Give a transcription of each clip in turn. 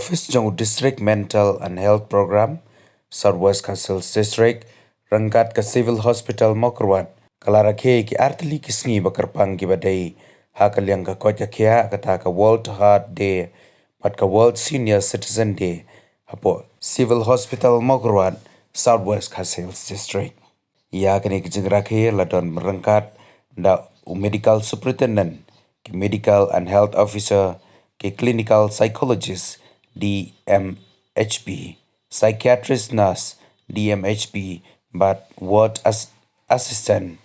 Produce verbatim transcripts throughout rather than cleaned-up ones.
Office jong u District Mental and Health Program, South West Khasi Hills District, ryngkat ka Civil Hospital Mawkyrwat, ka la rakhe ki artylli ki sngi ba kyrpang kiba dei ha ka liang ka koit ka khiah, kata ka World Heart Day bad ka World Senior Citizen Day, hapoh Civil Hospital Mawkyrwat, South West Khasi Hills District. Ïa kane ka jingrakhe la don ryngkat da u Medical Superintendent, ki Medical and Health Officer, ki Clinical Psychologist, D M H P, Psychiatrist Nurse, D M H P, bad Ward As-, Assistant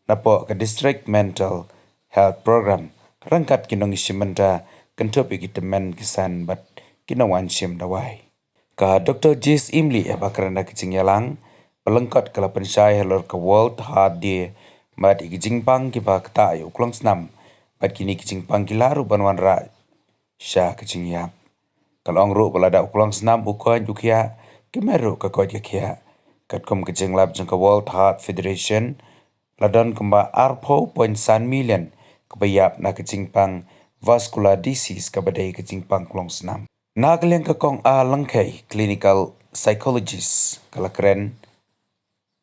napoh ka District Mental Health Program, ryngkat ki nongshim bynta kynthup ïa ki tymmen ki san bad ki nongwan shim dawai. Ka Doctor Jess Imli, eh, ba kren da ka jingïalang ba lyngkot, ka la pynshai halor ka World Heart Day bad ïa ki jingpang kiba ktah ïa u klongsnam, bad kine ki jingpang ki lah ruh ban wanrah sha ka jingïap. Ka la ong ruh ba lada u klongsnam u koit u khiah, ki mer ruh ka koit ka khiah. Katkum ka jinglap jong ka World Heart Federation, la don kumba arphew point san million kiba ïap na ka jingpang vascular disease, kaba dei ka jingpang klongsnam. Na ka liang ka Kong A Lyngkhei, Clinical Psychologist, ka la kren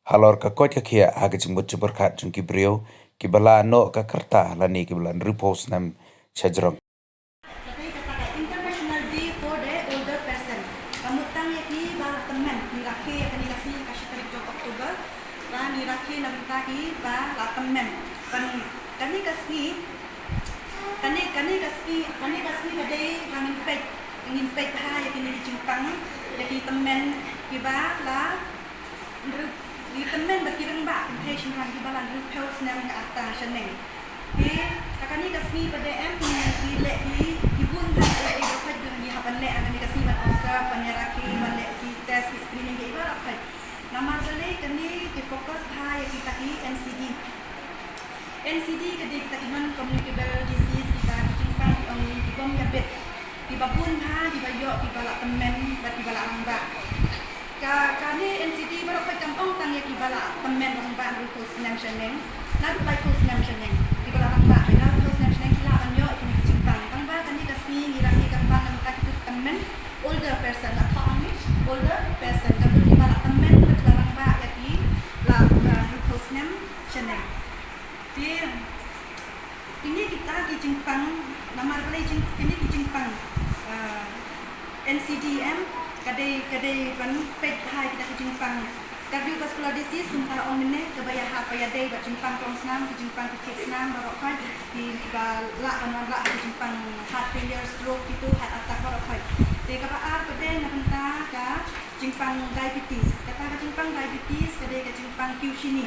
halor ka koit ka khiah ha ka jingmut jingpyrkhat jong ki briew kiba la noh ka rta lane kiba la hynriewphew snem shajrong. Ka dei kata ka International Day for the Older Person. Ka mut tang ïa kiba la tymmen, ngi rakhe ïa kane ka sngi ha ka shi tarik jong October. Ba ngi rakhe na bynta kiba la tymmen. Ban kane ka sngi, kane, kane ka sngi, kane ka sngi ka dei ba ngin peit, ngin peit ha ïa kine ki jingpang, ïa ki tymmen kiba la hynriew, ki tymmen bad ki rangbah kynthei shynrang kiba la hynriewphew snem ka rta shaneng. Te ha kane ka sngi pat de em, ngi leh ki, ki bun bha, eh, eh, baroh ngi hap ban leh ha kane ka sngi, ban observe, ban ïarakhe, ban leh ki test, ki screening, ki baroh. Namar balei? Kane ki focus bha ïa kita ki N C D. N C D ka dei kita ki non communicable disease, kita ki jingpang ki ong ngi ki bym ïabit, kiba bun bha kiba ïoh kiba la tymmen bad kiba la rangbah. Ka, kane N C D baroh khoit kam ong tang ïa kiba la tymmen rangbah hynriewphew snem shaneng, naduh laiphew snem shaneng. Kiba la rangbah hynriewphew snem shaneng ki lah ban ïoh ïa kine ki jingpang. Tangba kane ka sngi ngi rakhe kyrpang na bynta kito ki tymmen, older person, la thoh hangne, older person, ka mut kiba la tymmen bad kiba la rangbah ïa ki la, uh, hynriewphew snem shaneng. Te kine kita ki jingpang, namar balei jing, kine ki jingpang, ah, N C D em, ka dei, ka dei ban peit bha ïa kita ki jingpang cardiovascular disease, kumta ong mynne, kaba ïahap ba ïadei bad jingpang klongsnam, ki jingpang ki thied snam baroh khoit, kiba lah ban wanrah ki jingpang heart failure, stroke, kito heart attack baroh khoit. Te kaba ar pat de na bynta ka jingpang diabetes. Kata ka jingpang diabetes ka dei ka jingpang kiew shini.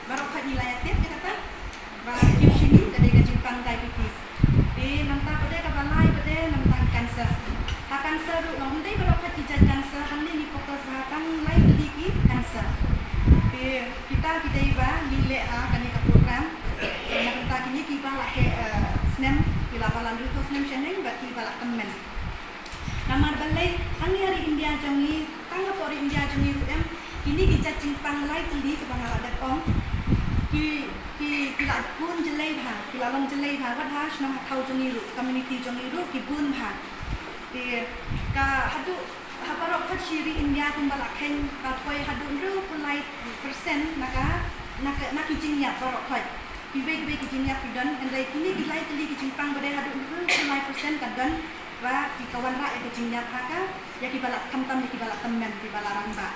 Baroh khoit ngi la ïa tip ïa kata ba kiew shini ka dei ka jingpang diabetes. Te nangta pat de kaba lai pat de nangta ka cancer. Ha cancer ruh, ym dei baroh khoit ki jait cancer, hangne ngi focus bha tang lai tylli ki cancer. Te kita ki dei ba ngi leh ha kane ka program, eh, nangta kine kiba la keh, eh, snem, ki la ba la hynriewphew snem shaneng bad kiba la tymmen. Namar balei, hangne ha ri India jong ngi, tang hapoh ri India jong ngi ruh em, kine ki jait jingpang lai tylli kaba nga la dep ong, ki, ki, ki la bun jlei bha, ki la long jlei bha, wat ha shnong ha thaw jong ngi ruh, community jong ngi ruh ki bun bha. Te ka haduh, ha baroh khoit shi ri India kumba la kheiñ, ka poi haduh hynriewphew lai percent na ka, na ka, na ki jingïap baroh khoit. Kiwei kiwei ki jingïap ki don, hynrei kine ki lai tylli ki jingpang ba dei haduh hynriewphew lai percent ka don ba ki ka wanrah ïa ka jingïap ha ka, ïa kiba la, khamtam ïa kiba la tymmen, kiba la rangbah.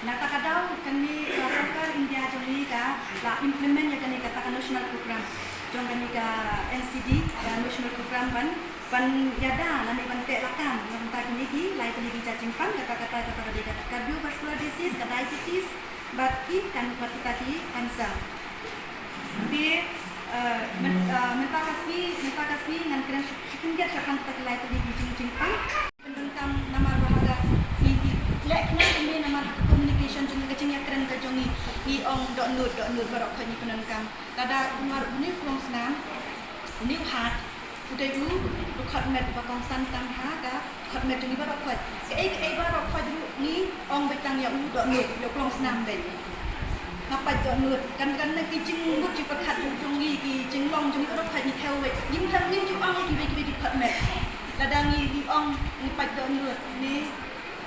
Na kata ka daw kane ka sorkar India jong ngi ka la implement ïa kane kata ka national program jong kane ka N C D, ka national program ban, ban ïada lane ban teh lakam na bynta kine ki lai tylli ki jait jingpang, kata, kata, kata ka dei ka cardiovascular disease, ka diabetes, bad ki kan, bad kita ki cancer. Te, eh, myn-, eh, mynta ka sngi, mynta ka sngi ngan kren shu, shu khyndiat shaphang kita ki lai tylli ki jing, jingpang. Pyndonkam namar ba ha ka, ngi, ngi leh khnang kumne namar ha ka communication jong ngi, ka jingïakren ka jong ngi, ngi ong dohnud, dohnud baroh khoit ngi pyndonkam. Lada kumba une u klongsnam, une u heart, u dei u dkhot met uba kongsan tam ha ka dkhot met jong ngi baroh khoit. Kaei kaei baroh khoit ruh ngi ong beit tang ïa u dohnud, ïa u klongsnam beit. Nga pait dohnud, kan, kan na ki jingmut jingpyrkhat jong, jong ngi, ki jinglong jong ngi baroh khoit ngi thew beit. Ngim thew, ngim ju ong ïa kiwei kiwei ki dkhot met. Lada ngi, ngi ong ngi pait download ne,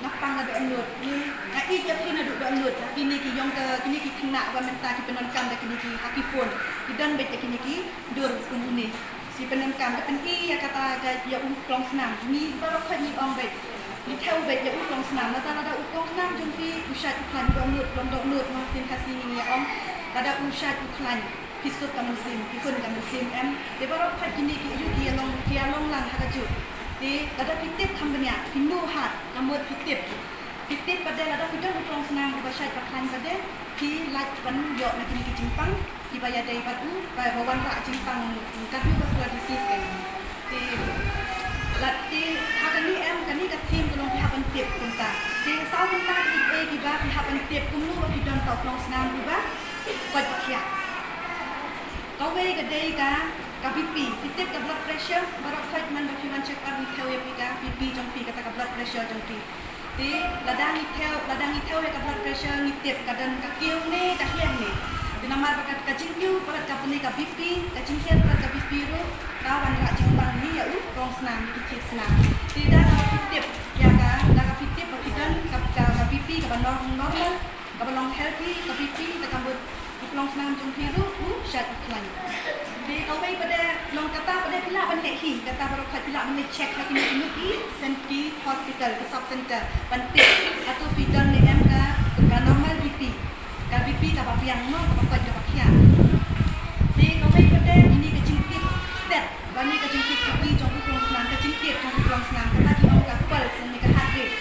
nga pang la download ne, nga ïeit ïa phi naduh download ha kine ki ïong ka, kine ki khynnah ba mynta ki pyndonkam da kine ki ha ki phone, ki don beit da kine ki dur kum une. Ki pyndonkam, ka pyni ïa kata ka, ïa u klongsnam. Ngi baroh khoit ngi ong beit, ngi thew beit ïa u klongsnam. Lada, lada u klongsnam jong phi u shait u khlaiñ, download, long download, ma ktien Khasi ngi ïa ong, lada u shait u khlaiñ, phi suk ka mynsiem, phi khun ka mynsiem em. Te baroh khoit kine ki aïu ki ïa long, ki ïa long lang ha kajuh. Te lada phi tip kham bniah, phi know ha ka mut phi tip. Phi tip pat de lada phi don u klongsnam uba shait ba khlaiñ pat de, phi lah ban ïoh na kine ki jingpang kiba ïadei bad u, ba, ba wanrah jingpang cardiovascular disease kan. Te lada te ha kane em, kane ka theme ka long phi hap ban tip kumta. Te saw bynta kiei kiei kiba phi hap ban tip, kumno ba phi don ïa u klongsnam uba koit ba khiah. Kawei ka dei ka, ka B P, phi tip ka blood pressure, baroh khoit man ba phi wan check up ngi thew ïa phi ka B P jong phi, kata ka blood pressure jong phi. Te lada ngi thew, lada ngi thew ïa ka blood pressure ngi tip ka don ka kiew ne ka hiar ne. Te namar ba ka, ka jingkiew palat ka bynta ka B P, ka jinghiar palat ka B P ruh ka wanrah jingpang ïa u klongsnam, ïa ki thied snam. Te da kaba phi tip ïa ka, da kaba phi tip ba phi don ka, ka, ka B P kaba nor-, normal, kaba long healthy ka B P, te ka mut u klongsnam jong phi ruh u shait u khlaiñ. Te kawei pat de, long kata pat de phi lah ban leit hi, kata baroh khoit phi lah ban leit check ha kine kine ki, sen ki hospital, ki sub center, ban tip hato phi don ne em ka, ka normal B P, ka B P kaba biang mo, kaba koit kaba khiah. Te kawei pat de kine ka jingtip stet, ba ne ka jingtip suki jong u klongsnam, ka jingtip jong u klongsnam, kata ki ong ka pulse ne ka heart rate.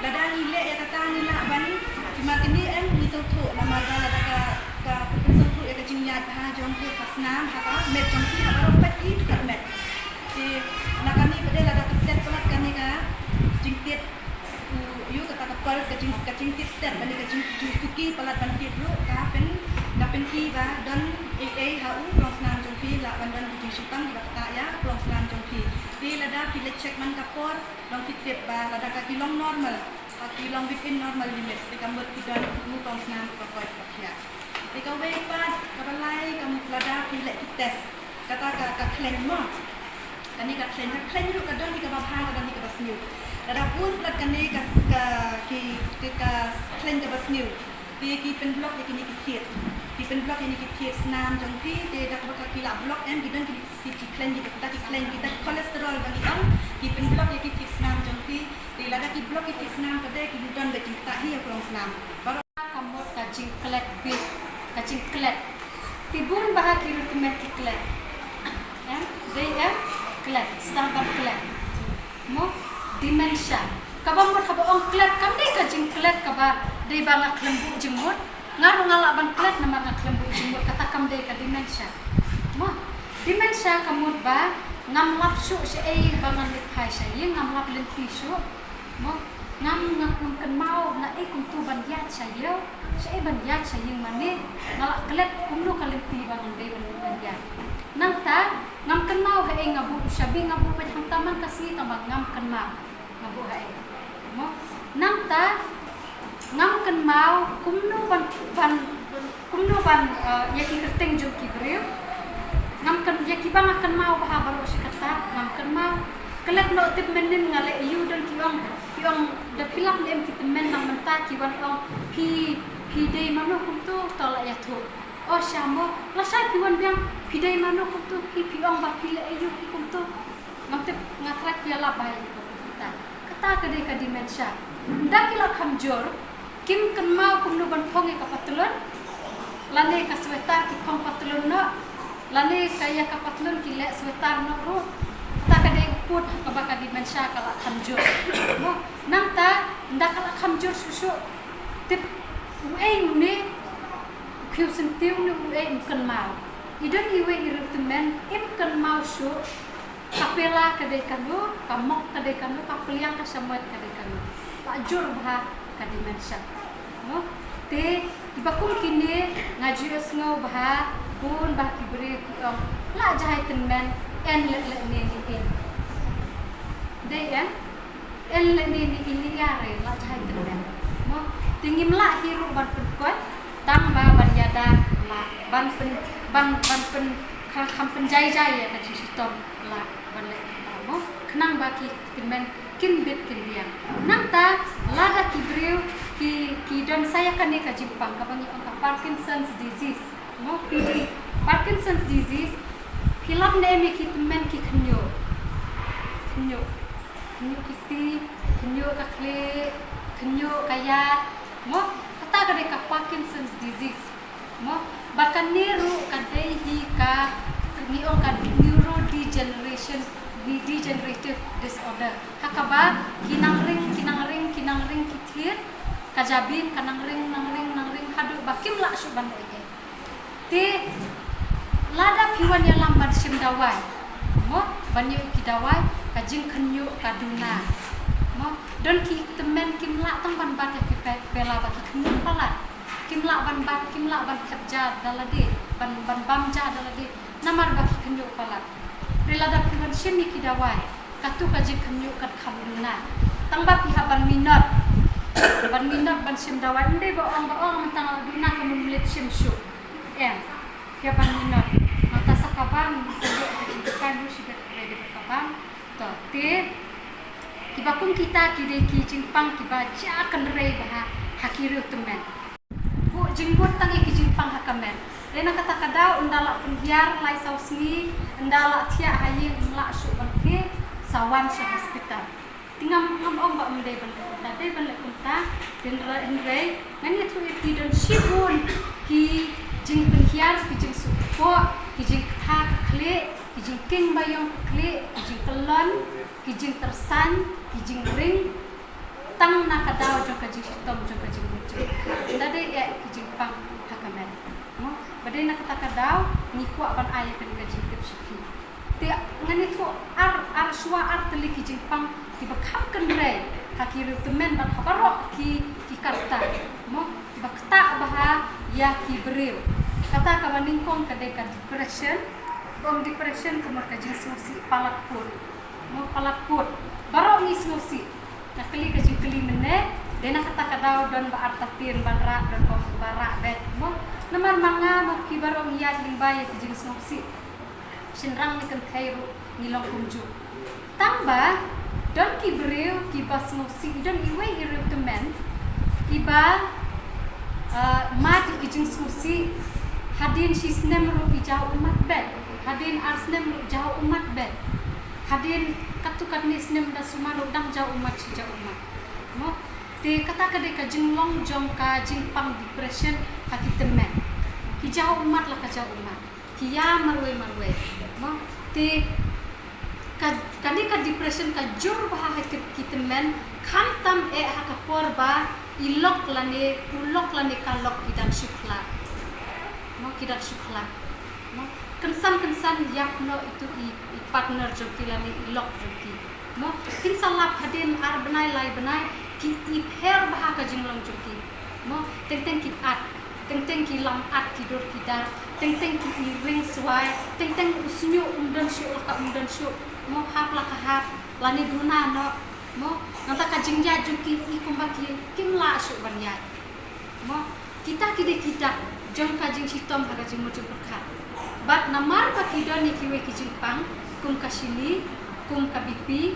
Lada ngi leh ïa kata ngi lah ban, namar kane em ngi sngewthuh, namar ba lada ka, ka pynsngewthuh ïa ka jingïaid bha jong ka snam ha ka met jong ki, ha baroh pat ki, ki met. Te na kane pat de lada ka stet palat kane ka jingtip, u, ïa kata ka pulse, ka jing, ka jingtip stet, kane ka jing, jingsuki palat ban tip ruh, ka pyn, ka pynti ba don ei ei ha u klongsnam jong phi, lah ban don ki jingshitang kiba ktah ïa u klongsnam jong phi. Te lada phi leit check man ka por, long phi tip ba lada ka ki long normal, ka ki long within normal limits, te ka mut phi don u klongsnam uba koit ba khiah. Te kawei pat, kaba lai, ka mut lada phi leh ki test, kata ka, ka khleiñ mo. Kane ka khleiñ, ka khleiñ ruh ka don hi kaba bha, ka don hi kaba sniew. Lada bun palat kane ka, ka, ki, ki, ka khleiñ kaba sniew, te ki pynblock ïa kine ki thied. Ki pynblock ïa kine ki thied snam jong phi, te da kaba ki la block em, ki don ki, ki, ki khleiñ, kita ki khleiñ, kita ki cholesterol ba ngi ong, ki pynblock ïa ki thied snam jong phi. Te lada ki block ïa ki thied snam pat de, ki don beit jingktah hi ïa u klongsnam. Baroh ka mut ka jingklet bit, ka jingklet. Te bun bha ki ruh tymmen ki klet. Em, dei em, klet, sdang ban klet. Mo, dementia. Kaba mut haba ong klet, kam dei ka jingklet kaba dei ba nga khlem buh jingmut. Nga ruh nga lah ban klet namar nga khlem buh jingmut, kata kam dei ka dementia. Mo, dementia ka mut ba ngam lap shuh shaei ba ngan leit phai sha ïing, ngam lap lynti shuh. Mo, ngam, ngam kynmaw naei kumtu ban ïaid sha ïew, shaei ban ïaid sha ïing mane, nga lah klet kumno ka lynti ba ngan dei ban, ban ïaid. Nangta, ngam kynmaw haei nga buh shabi, nga buh beit hangta man ka sngi tangba ngam kynmaw nga buh haei. Mo, nangta, ngam kynmaw kumno ban, ban, kumno ban, eh, ïa ki kyrteng jong ki briew. Ngam kyn, ïa kiba nga kynmaw bha baroh shi katta, ngam kynmaw. Klet noh tip mynnin nga leh aïu, don ki ong, ki ong da phi lap ne em ki tymmen na mynta ki wan ong phi, phi dei mano kumtu, to la ïathuh. O sha mo, lashai phi wan biang, phi dei mano kumtu, phi, phi ong ba phi leh aïu phi kumtu. Ngam tip, nga tharai phi ïalap bha ïa ki kumta. Kata ka dei ka dementia. Ynda ki la kham jur, kim kynmaw kumno ban phong ïa ka patlun, lane ka sweater ki phong patlun noh, lane ka ïa ka patlun ki leh sweater noh ruh. Kata ka dei u pud ha kaba ka dementia ka la kham jur. Mo, nangta, ynda ka la kham jur shuh shuh, tip uei une, u khiew syntiew ne uei, im kynmaw. I don iwei i riewtymmen, im kynmaw shuh, ka pela ka dei kano, ka mok ka dei kano, ka pliang ka shamoit ka dei kano. La jur bha ka dementia. Mo? Te, kiba kum kine, nga ju ïohsngew bha, bun bha ki briew ki ong, la jahai tymmen, en leh leh ne ne in. Dei en? En leh ne ne in, ïa re, la jahai tymmen. Mo? Te ngim lah hi ruh ban pynkoit, tangba ban ïada lah, ban pyn, ban, ban pyn, kham, kham pynjai jai ïa ka jingshitom lah, ban leh kata mo. Khnang ba ki tymmen kin bit kin biang. Nangta lada ki briew ki, ki don sa ïa kane ka jingpang kaba ngi ong ka Parkinson's disease, mo, P D, Parkinson's disease, phi lap ne em ïa ki tymmen ki khynñiuh. Khynñiuh. Khynñiuh ki kti, khynñiuh ka khlieh, khynñiuh ka ïaid, mo, kata ka dei ka Parkinson's disease. Mo, bad kane ruh ka dei hi ka, ngi ong ka neurodegeneration, degenerative disorder. Ha kaba ki nang ring, ki nang ring, ki nang ring ki thied, ka jabieng ka nang ring, nang ring, nang ring haduh ba kim lah shuh ban leh ei ei. Te lada phi wan ïalam ban shim dawai, mo, ban ïoh ki dawai, ka jingkhynñiuh ka duna. Mo, don ki tymmen kim lah tang ban bat ïa ki pe-, pela ba ki khynñiuh palat. Kim lah ban bat, kim lah ban thep ja da lade, ban, ban bam ja da lade. Namar ba ki khynñiuh palat. Te lada phi wan shim ïa ki dawai, katu ka jingkhynñiuh kan kham duna. Tang ba phi hap ban minot. Ban minot ban shim dawai. Ym dei ba ong, ba ong mynta nga la duna, ka mynmiet shim shuh. Em. Phi hap ban minot. Mynta sa ka bam, sa ïoh ka jingdukai, mu shi bit, re bit ka bam. To, te kiba kum kita ki dei ki jingpang kiba jia kynrei bha ha ki riew tymmen. Buh jingmut tang ïa ki jingpang ha ka met. Dei na kata ka daw, ynda la pynhiar lai saw sngi, ynda la thiah ha ïing, ym lah shuh ban khie, sa wan sha hospital. Te ngam, ngam ong ba ym dei ban leh kumta, dei ban leh kumta. Hynrei, hynrei ngan ïathuh ïa phi, don shibun ki jingpynhiar, ki jingsuk kpoh, ki jingktha ka khlieh, ki jingkieng baïong ka khlieh, ki jingkyllon, ki jingtyrsan, ki jingring, tang na ka daw jong ka jingshitom jong ka jingmut jingpyrkhat. Ynda dei eh ki jingpang ha ka met, mo, ba dei na kata ka daw ngi kwah ban ai ïa kane ka jingtip sha phi. Te ngan ïathuh ar, ar shuwa ar tylli ki jingpang kiba kham kynrei ha ki riew tymmen bad ha baroh ki, ki karta, mo, kiba ktah bha ïa ki briew. Kata kaba nyngkong ka dei ka depression. Bym depression, kumno, ka jingsngewsih palat kut. Mo, palat kut. Baroh ngi sngewsih. Nga kylli ka jingkylli mynne, dei na kata ka daw don ba artatien ban rah, don ba, ba rah beit, mo. Namar ma nga ma phi baroh ngi ïaid lyngba ïa ki jingsngewsih. Shynrang ne kynthei ruh ngi long kumjuh. Tang ba don ki briew kiba sngewsih, don iwei i riew tymmen iba, ah, mad ïa ki jingsngewsih, hadien shi snem ruh i jaw ummat beit, hadien ar snem ruh jaw ummat beit. Hadien katto katne snem da sumar ruh dang jaw ummat, shi jaw ummat. Mo, te kata ka dei ka jinglong jong ka jingpang depression ha ki tymmen. Ki jaw ummat la ka jaw ummat. Ki ïa marwei marwei. Mo, te ka, kane ka depression ka jur bha ha ki, ki tymmen, khamtam eh ha ka por ba i lok lane u lok lane ka lok ki dang shu khlad. Mo, ki dang shu khlad. Mo, kynsan kynsan ïap noh itu i, i partner jong ki lane i lok jong ki. Mo, kin sa lap hadien ar bnai lai bnai, ki i pher bha ka jinglong jong ki. Mo, teng teng ki at, teng teng ki lam at ki dur ki dar, teng teng ki i ring swai, teng teng u shñiuh um don shuh la ka um don shuh. Mo, hap la ka hap, lane duna noh. Mo, nangta ka jingïaid jong ki i kumba ki, kim lah shuh ban ïaid. Mo, kita ki dei ki dak jong ka jingshitom ha ka jingmut jingpyrkhat. Bad namar ba ki don ïa kiwei ki jingpang, kum ka shini, kum ka B P,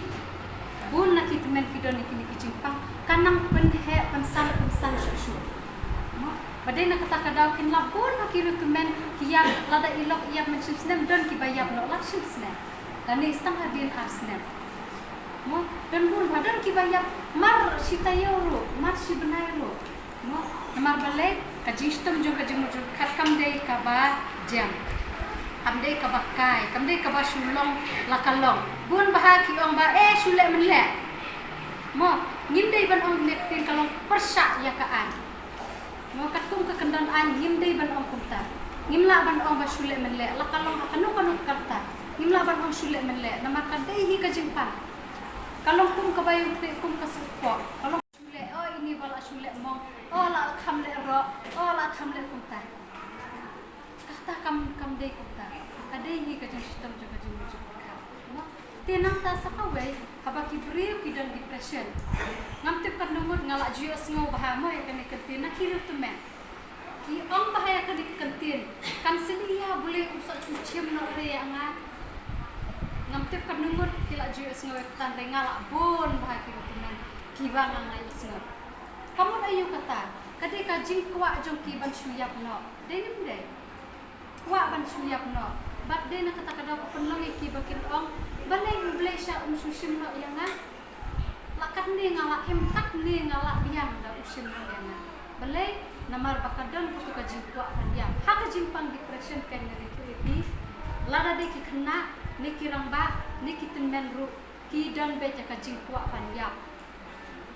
bun na ki tymmen ki don ïa kine ki jingpang, ka nang pynheh pynsan pynsan shuh shuh. Mo, ba dei na kata ka daw kin lap bun na ki riew tymmen ki ïap, lada i lok i ïap mynshem snem, don kiba ïap noh la shi snem. Lane tang hadien ar snem. Mo, don bun bha, don kiba ïap mar shi taïew ruh, mar shi bnai ruh. Mo, namar balei, ka jingshitom jong ka jingmut jingpyrkhat kam dei kaba jem. Kam dei kaba kai, kam dei kaba shu long la ka long. Bun bha ki ong ba, eh, shu leh men leh. Mo, ngim dei ban ong ne ktien ka long pyrshah ïa ka aiñ. Mo, katkum ka kyndon aiñ ngim dei ban ong kumta. Ngim lah ban ong ba shu leh men leh, la ka long ha kano kano ka rta. Ngim lah ban ong shu leh men leh, namar ka dei hi ka jingpang. Ka long kum kaba ïeng khlieh, kum ka suk kpoh. Ka long shu leh, oh, ine ba la shu leh mong, oh, la kham leh roh, oh, la kham leh kumta. Kata kam, kam dei kumta. Ka dei hi ka jingshitom jong ka jingmut jingpyrkhat. Mo? Te nangta sa kawei, haba ki briew ki don depression. Ngam tip katno ngut nga la ju ïohsngew bha mo ïa kane ka kyntien na ki riew tymmen. Ki ong bha ïa kane ka kyntien. Kan sngewsih ïa, balei u sa shu shim noh re ïa nga. Ngam tip katno ngut ki la ju ïohsngew ïa kata, hynrei nga la bun bha ki ruh tymmen kiba nga nga ïohsngew. Ka mut aïu kata? Ka dei ka jingkwah jong ki ban shu ïap noh. Dei ne ym dei? Kwah ban shu ïap noh. Bad dei na kata ka daw ka pynlong ïa ki ba kin ong, balei U Blei sha um shu shim noh ïa nga? La katne nga la im, katne nga la biang, da u shim noh ïa nga. Balei? Namar ba ka don kato ka jingkwah ban ïap. Ha ka jingpang depression kan nga ïathuh ïa phi, lada dei ki khynnah ne ki rangbah ne ki tymmen ruh, ki don beit ïa ka jingkwah ban ïap.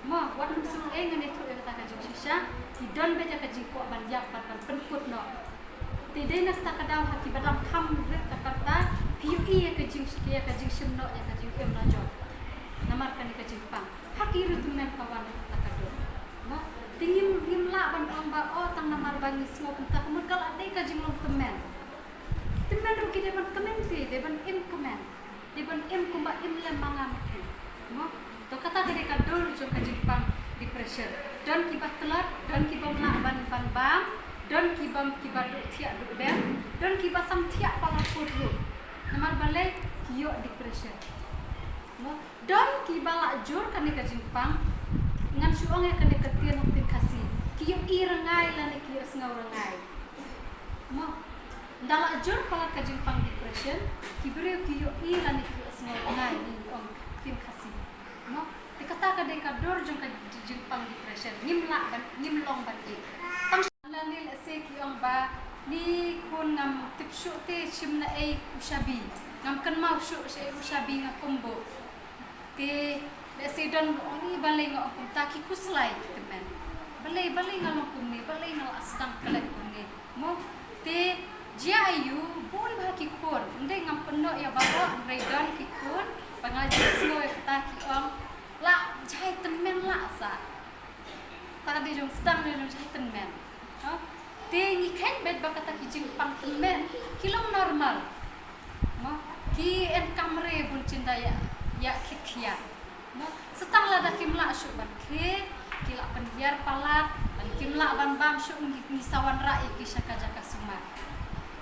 Mo, wat nym sngew ei, ngan ïathuh ïa kata ka jingshisha, ki don beit ïa ka jingkwah ban ïap bad ban pynkut noh. Te dei na kata ka daw ha kiba dang kham rit ka rta, phi ïohi ïa ka jing, ïa ka jingshim noh, ïa ka jingim la jong. Namar kane ka jingpang. Ha ki riewtymmen ka wan kata ka dor. Mo, te ngim, ngim lah ban ong ba, oh, tang namar ba ngi sngew kumta, ka mut ka la dei ka jinglong tymmen. Tymmen ruh ki dei ban kmen, ki dei ban im kmen. Dei ban im kumba im lem ma nga ma phi. Mo? To kata ka dei ka dur jong ka jingpang depression. Don kiba tlot, don kibym lah ban, ban bam, don kiba, kiba duh thiah duh dem, don kiba sam thiah palat put ruh. Namar balei? Ki ïoh depression. Mo? Don kiba la jur kane ka jingpang, ngan shu ong ïa kane ka ktien ha ktien Khasi. Ki ïohi rngai lane ki ïohsngew rngai. Mo? Ynda la jur palat ka jingpang depression, ki briew ki ïohi lane ki ïohsngew rngai, ngi ong ktien Khasi. Mo? Te kata ka dei ka dur jong ka jingpang depression. Ngim lah ban, ngim long ban ïeh. Tang lane lehse ki ong ba, ni khun ngam tip shuh te shim na ei u shabi. Ngam kynmaw shuh shaei u shabi, nga kumba. Te lehse don ba ong, ni balei nga ong kumta, ki khuslai ki tymmen. Balei, balei nga long kumne, balei nga la sdang klet kumne. Mo, te jia aiu, bun bha ki khun, ym dei ngam pynnoh ïa baroh, hynrei don ki khun ba nga ju sngew ïa kata, ki ong, la jai tymmen la sa. Ta dei jong sdang, dei jong jai tymmen. Ha? Te ngi kheiñ beit ba kata ki jingpang tymmen ki long normal. Mo, ki en kamre bun chin da ïa, ïa khit khia. Mo, sa tang lada kim lah shuh ban khie, ki la pynhiar palat, lane kim lah ban bam shuh, ngi, ngi sa wanrah ïa ki sha ka jaka sumar.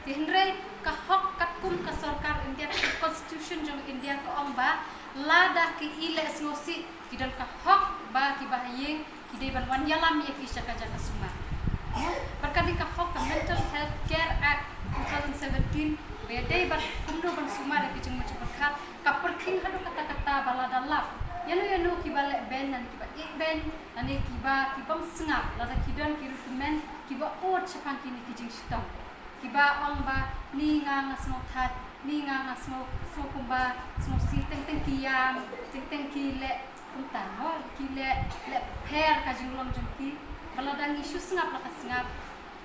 Te hynrei ka hok katkum ka sorkar India, ka constitution jong India ka ong ba lada ki i leh sngewsih, ki don ka hok ba kiba ha ïing ki dei ban wan ïalam ïa ki sha ka jaka sumar. Bad ka dei ka hok, ka Mental Health Care Act two thousand seventeen, ba ïadei bad kumno ban sumar ïa ki jingmut jingpyrkhat, ka pyrkhing haduh katta katta ba lada lap ïano ïano kiba leh beiñ lane kiba ïeh beiñ lane kiba, kibym sngap, lada ki don ki riewtymmen kiba ud shaphang kine ki jingshitom. Kiba ong ba, ni nga nga sngew thait, ni nga nga sngew, sngew kumba, sngewsih, teng teng ki ïam, teng teng ki leh kumta, mo, ki leh, leh pher ka jinglong jong ki. Ba lada ngi shu sngap la ka sngap,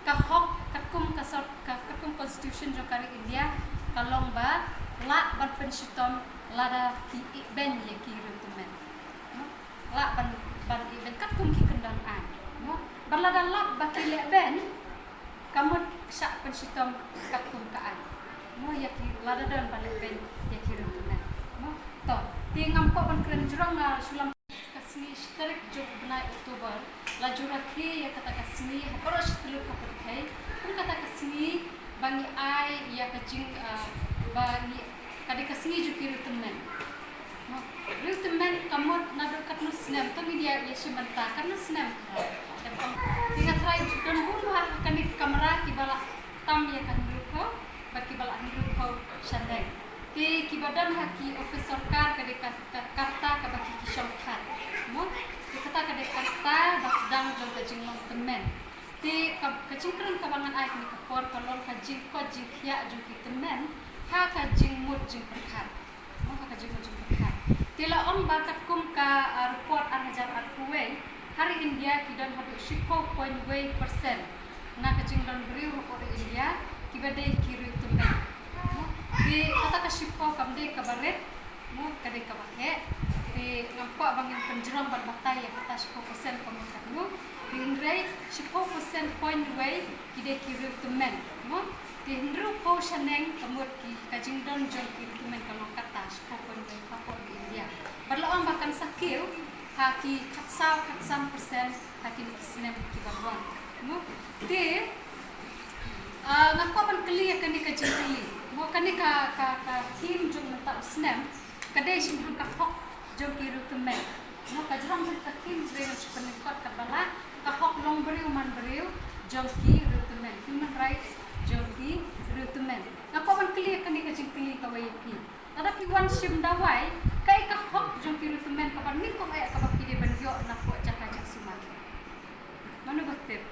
ka hok katkum ka sor-, ka, katkum constitution jong ka ri India, ka long ba lah ban pynshitom lada ki ïeh beiñ ïa ki riewtymmen. Mo? Lah ban, ban ïeh beiñ katkum ki kyndon aiñ. Mo? Bad lada lap ba ki leh beiñ, ka mut shah pynshitom katkum ka aiñ. Mo, ïa ki lada don ba leh beiñ ïa ki riewtymmen. Mo? To, te ngam kwah ban kren jrong, nga shu lam ka sngi shi tarik jong u bnai October, la ju rakhe ïa kata ka sngi ha baroh shi tylli ka pyrthei kum kata ka sngi ba ngi ai ïa ka jing, ah, ba ngi, ka dei ka sngi jong ki riewtymmen. Mo, riewtymmen ka mut naduh katno snem, to ngin ïa, ïa shim bynta katno snem. Te nga tharai don bun ha kane ka kamra kiba la tam ïa ka hynriewphew bad kiba la hynriewphew shaneng. Te kiba don ha ki ophis sorkar ka dei ka, ka, ka rta kaba ki, ki shong thait. Mo, te kata ka dei ka rta ba sdang jong ka jinglong tymmen. Te ka, ka jingkren kaba ngan ai kane ka por ka long ka jingkoit jingkhiah jong ki tymmen ha ka jingmut jingpyrkhat. Mo, ha ka jingmut jingpyrkhat. Te la ong ba katkum ka, ah, report ar hajar arphew wei, ha ri India ki don haduh shiphew point wei percent na ka jingdon briew hapoh ri India kiba dei ki riewtymmen. Mo, te kata ka shiphew kam dei kaba rit, mo, ka dei kaba heh. Te ngam kwah ba ngin pynjrong ban batai ïa kata shiphew percent ka mut katno. Te hynrei shiphew percent point wei ki dei ki riewtymmen, mo. Te hynriewphew shaneng ka mut ki, ka jingdon jong ki riewtymmen ka long kata, shiphew point wei hapoh ri India. Bad la ong ba kan sa kiew ha ki khatsaw khatsan percent ha kine ki snem kiba wan. Mo, te, ah, nga kwah ban kylli ïa kane ka jingkylli. Mo kane ka, ka, ka theme jong mynta u snem ka dei shim hang ka hok jong ki riewtymmen. Mo ka jrong jong ka theme jong ka pynlyngkot ka ba la ka hok long briew man briew jong ki riewtymmen, human rights jong ki riewtymmen. Nga kwah ban kylli kane ka jingkylli kawei ïa phi. Lada phi wan shim dawai, kaei ka hok jong ki riewtymmen kaba nyngkong eh kaba phi dei ban ïoh na pdeng jaka jingsumar? Mano ba tip?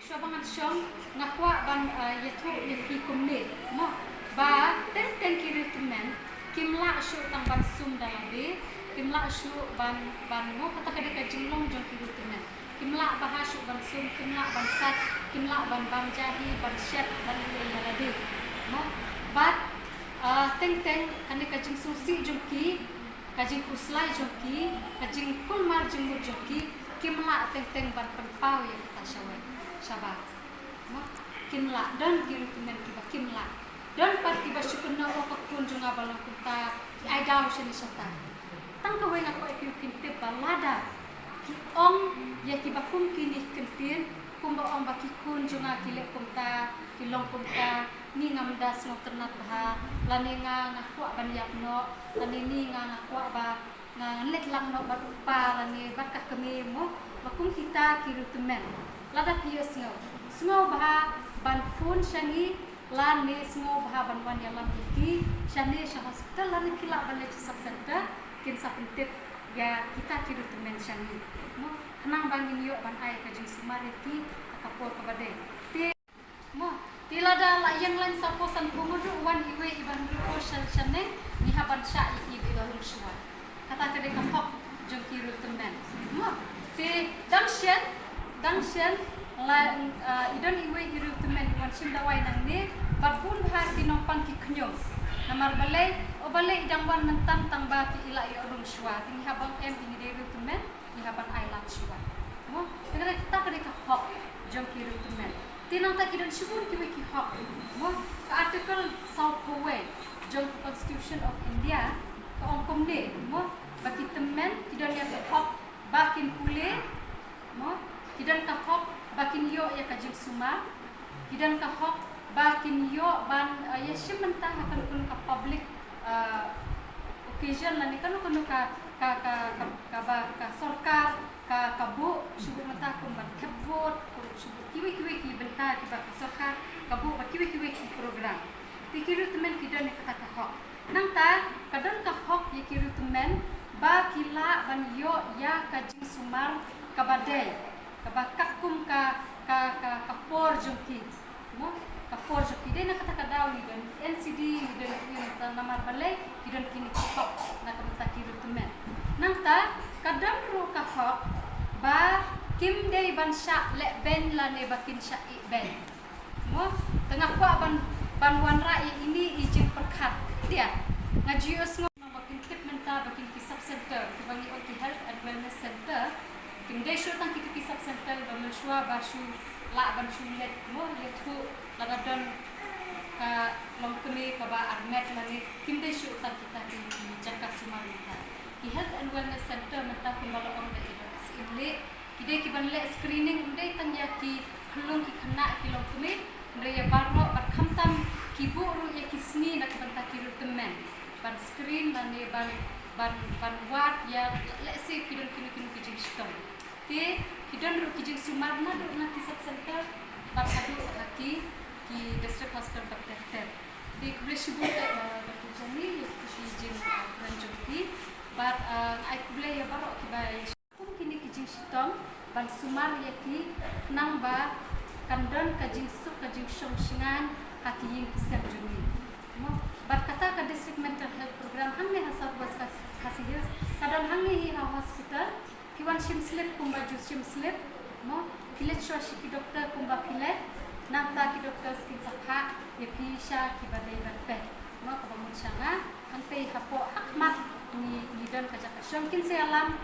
Shuwa ba ngan shong, nga kwah ban, ah, ïathuh ïa phi kumne, mo, ba teng teng ki riewtymmen kim lah shuh tang ban sum da lade, kim lah shuh ban, ban, mo, kata ka dei ka jinglong jong ki riewtymmen. Kim lah bha shuh ban sum, kim lah ban sait, kim lah ban bam ja hi, ban shet, ban leh ïa lade, mo. Bad, ah, teng teng kane ka jingsngewsih jong ki, ka jingkhuslai jong ki, ka jingkulmar jingmut jong ki, kim lah teng teng ban pynpaw ïa kita shawei shabar. Mo, kim lah, don ki riewtymmen kiba kim lah. Don pat kiba shu kynnoh, o ka khun jong nga ba long kumta, ki ai daw shane shata. Tang kawei nga kwah ïa phi kin tip ba lada ki ong ïa kiba kum kine ki kyntien, kumba ong ba ki khun jong nga ki leh kumta, ki long kumta, ni ngam da sngewtynnat bha, lane nga nga kwah ban ïap noh, lane ni nga nga kwah ba nga leit lang noh bad u kpa lane bad ka kmie, mo, ba kum kita ki riewtymmen. Lada phi ïohsngew, sngewbha ban phone sha ngi, lane sngewbha ban wan ïalam ïa ki shane sha hospital, lane ki lah ban leit sha sub center, kin sa pyntip ïa kita ki riewtymmen sha ngi, mo, khnang ba ngin ïoh ban ai ka jingsumar ïa ki ha ka por kaba dei. Te Mo, te lada la ïeng lain saw phew san phew ngut ruh, wan iwei i ba hynriew phew sha, shane, ngi hap ban shah ïa i ba i ba rung shuwa. Kata ka dei ka hok jong ki riewtymmen. Mo, te dang shen, dang shen, la, ah, i don iwei i riewtymmen i wan shim dawai nangne, bad bun bha ki nongpang ki khñium. Namar balei, o balei i dang wan mynta tang ba ki i la ïoh rung shuwa. Te ngi hap ban em, i dei riewtymmen, ngi hap ban ai lad shuwa. Mo, te kata ka dei ka hok jong ki riewtymmen. Te nangta ki don shibun kiwei ki hok. Mo, ka Article saw phew wei jong ka Constitution of India ka ong kumne, mo, ba ki tymmen ki don ïa ka hok ba kin pule, mo, ki don ka hok ba kin ïoh ïa ka jingsumar, ki don ka hok ba kin ïoh ban, eh, ïa shim bynta ha kano kano ka public, eh, occasion lane kano kano ka, ka, ka, ka, kaba ka sorkar ka, ka buh, shu buh mynta kum ban thep vote, kum shu buh kiwei kiwei ki bynta kiba ka sorkar ka buh bad kiwei kiwei ki program. Te ki riewtymmen ki don ïa kata ka hok. Nangta ka don ka hok ïa ki riewtymmen ba ki lah ban ïoh ïa ka jingsumar kaba dei, kaba katkum ka, ka, ka, ka por jong ki. Mo, ka por jong ki. Dei na kata ka daw ngi don N C D, ngi don, ngi don, namar balei ki don kine ki hok na ka bynta ki riewtymmen. Nangta ka don ruh ka hok ba kim dei ban shah leh beiñ lane ba kin shah ïeh beiñ. Mo, te nga kwah ban, ban wanrah ïa ine i jingpyrkhat. Te nga ju ïohsngew ba kin tip mynta ba kine ki sub center, kiba ngi ong ki health and wellness center, kim dei shuh tang kita ki sub center ba mynshuwa ba shu lah ban shu leit, mo, ïathuh lada don ka longkmie kaba armet lane, kim dei shuh tang kita ki, ki jaka sumar mynta. Ki health and wellness center mynta kumba la ong da i Doctor Syiemlieh, ki dei kiban leh screening, ym dei tang ïa ki khyllung ki khynnah ki longkmie, hynrei ïa baroh, bad khamtam ki buh ruh ïa ki sngi na ka bynta ki riewtymmen ban screen lane ban, ban, ban wad ïa, lehse ki don kino kino ki jingshitom. Te ki don ruh ki jingsumar naduh na ki sub center bad haduh ha ki, ki district hospital bad ter ter. Te khublei shibun, eh, Doctor Jenny, ïa ki jing, eh, kren jong ki. Bad, eh, ai khublei ïa baroh kiba kum kine ki jingshitom ban sumar ïa ki, khnang ba kan don ka jingsuk ka jingshong shngaiñ ha ki ïing ki sem jong ngi. Mo, bad kata ka District Mental Health Program hangne ha South West Khas-, Khasi Hills ka don hangne hi ha hospital. Phi wan shim slip kumba ju shim slip, mo, phi leit shuwa sha ki doktor kumba phi leit, nangta ki doktor kin sa phah ïa phi sha kiba dei ban peit. Mo, kaba mut sha nga, hangtei hapoh ha khmat ngi, ngi don ka jaka shong, kin sa ïalam.